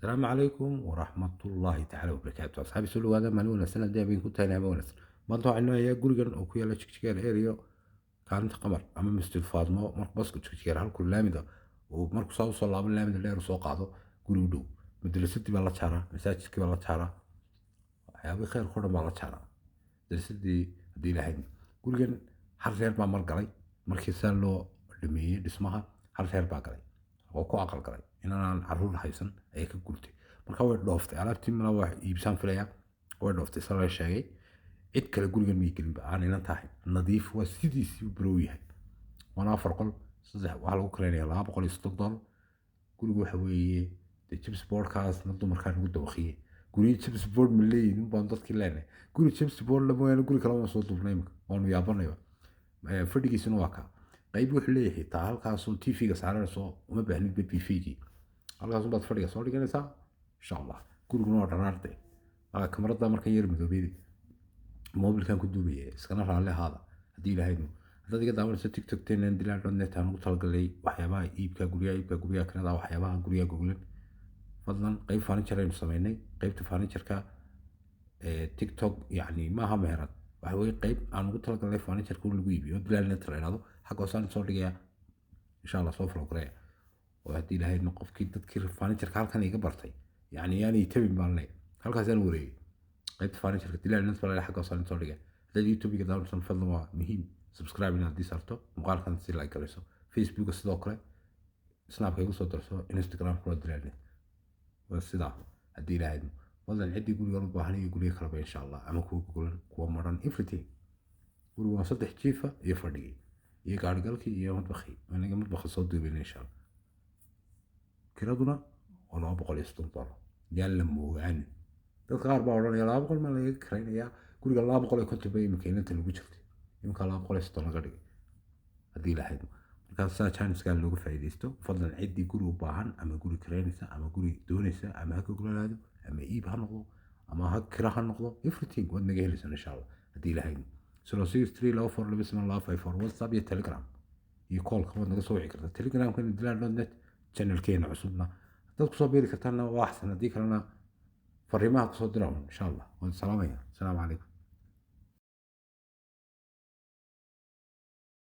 Asalaamu calaykum waraxmatullaahi tacaala wabarakaatu. Asxaabi, soo dhawaada. Maalin wanaagsan haddii habeen ku tahay, habeen wanaagsan. Maanta waxaan noohayaa gurigan oo ku yaala Jigjigeer area, kaalinta Qamar ama Masjid Faadmo. Markuu basku Jigjigeer halkuu laamida uu markuu saa usoo laabo, laamida dheer usoo qaado, guri u dhow. Madrasadii baa la jaaraa, masaajidkii baa la jaaraa, waxyaabihii khayrka o dhan baa la jaaraa madrasadii haddii lahayd. Gurigan hal reer baa mar galay. Markii saa loo dhameeyey dhismaha, hal reer baa galay oo ku aqal galay. Inaan caruur haysan ayay ka gurtay. Marka way dhooftay alaabtii, mala wax iibsaan filaya, way dhooftay sida la sheegay. Cid kale gurigan may gelinba aan inan tahay. Nadiif waa, sidiisii barow yahay. Waana afar qol saddex. Waxaa lagu kaleynaya $230. Gurigu waxa weeye dee gypsum boardkaasna dumarkaa lagu dawakiyey. Guryo gypsum board ma leeyihin baan dadkii leenahay. Guri gypsum board la mooyaane guri kale waan soo duubnay imika, waanu yaabanayba. Fadhigiisuna waa kaa. Qayb wuxuu leeyahay taa halkaasoo TV-ga saaranayso, uma baahnidba TV-gii, halkaasunbaad fadhiga soo dhiganaysaa insha Allah. Guriguna waa dharaarte. Kamarada markan yar madoobeyd, mobilkan ku duubaya, iskana raalli ahaada haddii ilahaydmo. Haddaad iga daawanayso TikTok tenen dilaal.net aan ugu talagalay waxyaabaha iibka guryaha, iibka guryaha kanada, waxyaabaha guryaha goglan, fadlan qayb furniture aynu sameynay. Qaybta furnitureka TikTok yacni maaha meherad, waxa weye qayb aan ugu talagalnay furnitureka in lagu iibiyo, Dilaal Net la idhahdo. Xagga hoosaan soo dhigaya insha Allah, soo follow gareeya. Oo haddii ilahaydna qofkii dadkii furnitureka halkan iga bartay, yacni yaanay tabin baan leeyahay, halkaasaan wareegay. Qaybta furnitureka Dilaal Net baa la, xagga hoosaan soo dhigaya. Haddaad YouTube-ga daawanaysan, fadlan waa muhiim subscribe inaad dii saarto muuqaalkan, si like garayso. Facebooka sidoo kale, Snapka igu soo darso, Instagramka waa Dilaal Net. Waa sidaa haddii ilahaydmo. Fadlan ciddii gurigan u baahan iyo guryo kaleba insha Allah, ama kuwa gogolan, kuwa maran, everything. Gurigu waa saddex jiifa iyo fadhigii iyo gaarigalkii iyo madbakii. Anaga madbakha soo duubayna insha Allah. Kiraduna waa $230. Yaan la moogaanin. Dadka qaar baa odhanaya 200 maa lagaga karaynayaa guriga. 250 bay iminka inanta lagu jirtay, iminka 230 laga dhigay haddii lahayd. Markaas saa chancekaa looga faa'iidaysto. Fadlan ciddii guri u baahan ama guri karaynaysa ama guri doonaysa, ama ha gogolanaado ama iib ha noqdo ama ha kira ha noqdo, everything waad naga helaysaan insha Allah haddii lahayd. 0632427254, WhatsApp iyo Telegram iyo callka waad naga soo wici kartaa. Telegramka dilaal.net channelkeena cusubna haddaad kusoo biiri kartaana waa axsan, haddii kalena fariimaha kusoo dira un insha Allah. Waan salaamaya. Asalaamu calaykum.